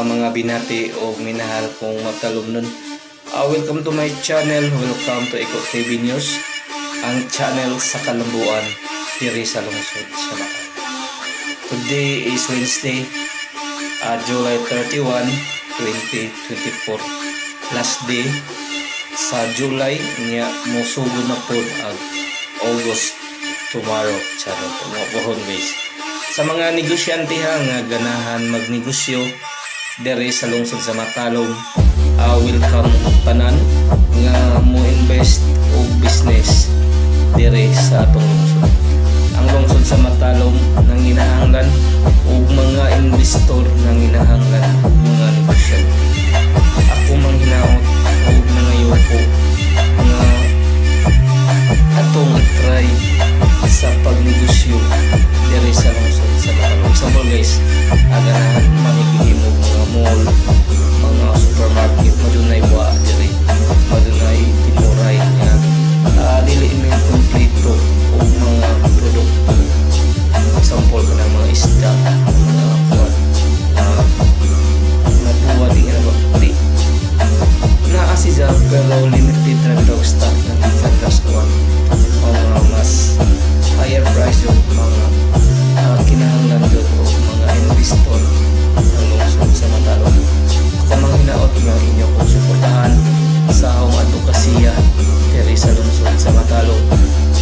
Mga binati o minahal kong matalumnon. Welcome to my channel. Welcome to Eko TV News, ang channel sa Kalambuan, diri sa lungsod sa Makati. Today is Wednesday, July 31, 2024. Last day sa July niya, mosugod na pod ang August tomorrow. Charot, mga pohon, guys. Sa mga negosyante ha nga ganahan magnegosyo diri sa lungsod sa Matalom, welcome tanan nga mo invest og business diri sa atong lungsod. Ang lungsod sa Matalom nanginahanglan og mga investor, nanginahanglan og mga negosyante. Ako manghinaot og nangayo ko nga atong i-try sa pagnegosyo diri sa lungsod sa Matalom. Example, guys, ganahan manighimo mga mall, mga supermarket, madunay wa diri, madunay tinuray nga dili man kompleto og mga produkto. Example, kanang mga isda, mga kuan, nabuwa di nga ba di naa siya pero limited ra daw stock ng gikan ra sa kuan, mga mas higher price yung mga kinahanglan jud og mga investor ang lungsod sa Matalom. Ako manghinaot nga inyo kong suportahan sa akong advokasya diri sa lungsod sa Matalom.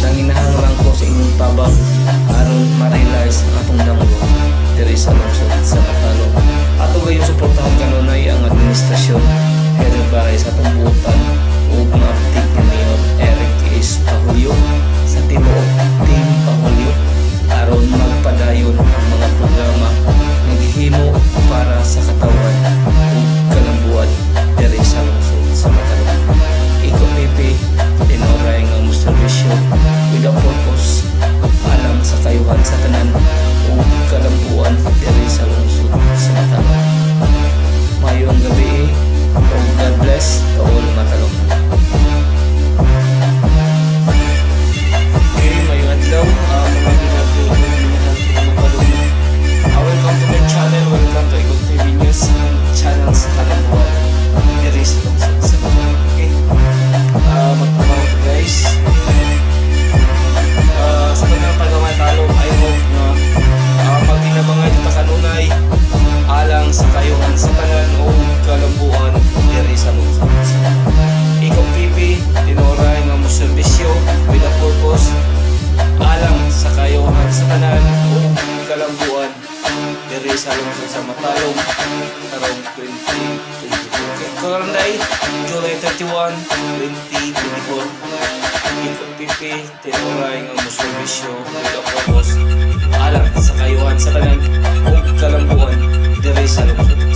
Nanginahanglan ko sa inyong tabang aron ma-realize ang atong damgo diri sa lungsod sa Matalom. Ato gayong suportahan kanunay ang administrasyon headed by sa atong buotan ug maabtik nga Mayor Eric S. Pahulyo sa tibuok Team Pahulyo aron magpadayon ang mga programa nga gihimo para sa katawhan ug kalambuan diri sa lungsod sa Matalom. Iko PP, tinuray nga mo serbisyo with a purpose alang sa kayuhan sa tanan ug kalambuan diri sa lungsod sa Matalom. Maayong gabi ug God bless to all Matalom. Okay, maayong adlaw, mga binati ug minahal kong Matalom. Welcome to my channel, welcome to Eko TV News, ang channel sa kalambuan diri sa lungsod sa Matalom. Okay? Magtrabaho ko, guys. Sa tanang taga Matalom, I hope nga magtinabangay ta kanunay alang sa kayuhan sa tanan o kalambuan diri sa lungsod sa Matalom. Ikaw PP, tinuray nga mo serbisyo with a purpose alang sa kayuhan sa tanan o kalambuan diri sa lungsod sa Matalom karong 2024. Okay, karon day, July 31, 2024. Ikaw PP, tinuray nga mo serbisyo with a purpose alang sa kayuhan sa tanan o kalambuan diri sa lungsod.